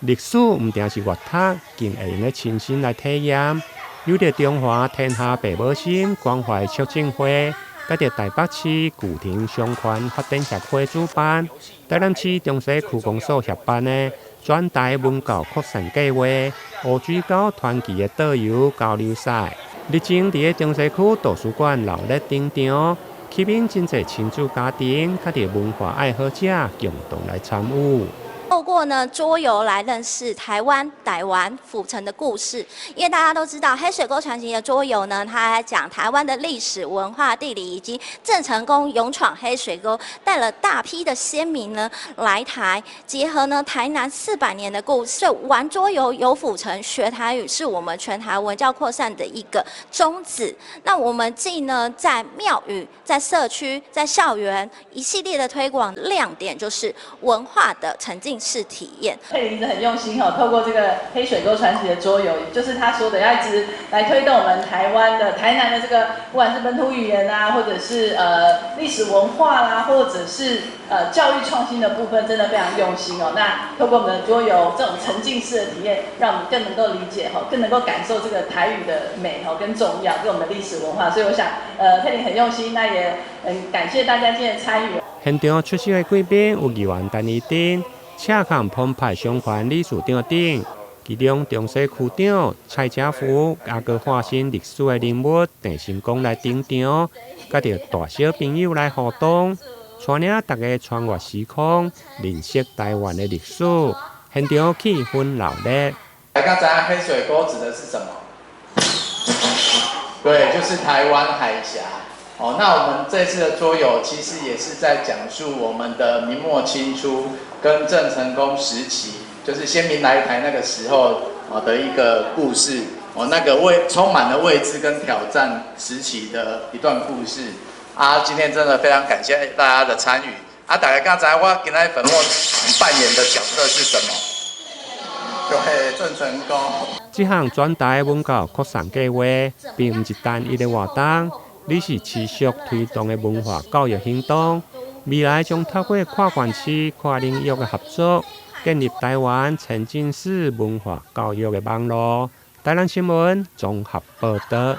歷史毋定是閱讀，更會用得親身來體驗。由著中華天下爸母心關懷促進會，佮著台北市舊亭商圈發展協會主辦，台南市中西區公所協辦的全台文教擴散計劃—烏水溝傳奇的桌遊交流賽，日前佇个中西區圖書館熱烈登場，吸引真濟親子家庭，佮著文化愛好者共同來參與。透過呢桌遊來認識台灣、台灣府城的故事，因為大家都知道黑水溝傳奇的桌遊呢，它講台灣的歷史文化、地理以及鄭成功勇闖黑水溝，帶了大批的先民呢來台，結合呢台南400年的故事，所以玩桌遊遊府城學台語，是我們全台文教擴散的一個宗旨。那我們既呢在廟宇、在社區、在校園一系列的推廣，亮點就是文化的沉浸式體驗。佩玲一直很用心哈，透過這個黑水溝傳奇的桌遊，也就是他說的要一直來推動我們台灣的台南的這個，不管是本土語言啊，或者是歷史文化啦，或者是教育創新的部分，真的非常用心哦。那透過我們的桌遊這種沉浸式的體驗，讓我們更能夠理解哈，更能夠感受這個台語的美哈跟重要，跟我們的歷史文化。所以我想，佩玲很用心，那也很感謝大家今天的參與。現場出席的貴賓有議員陳怡貞、赤崁澎湃商圈理事長等，其中中西區長蔡家福，也閣化身歷史的人物鄭成功來登場，佮著大小朋友來互動，帶領大家穿越時空，認識台灣的歷史，現場氣氛熱烈。大家知影黑水溝指的是什麼？對，就是台灣海峽。哦，那我們這次的桌遊其實也是在講述我們的明末清初跟鄭成功時期，就是先民來台那個時候哦的一個故事。哦，那個未充滿了未知跟挑戰時期的一段故事。啊，今天真的非常感謝大家的參與。啊，大家敢知我今仔粉墨扮演的角色是什麼？對，鄭成功。這項全台文教擴散計劃，並毋是單一的活動，而是持續推動的文化教育行動。未來將透過跨縣市、跨領域的合作，建立台灣沉浸式文化教育的網路。台南新聞綜合報導。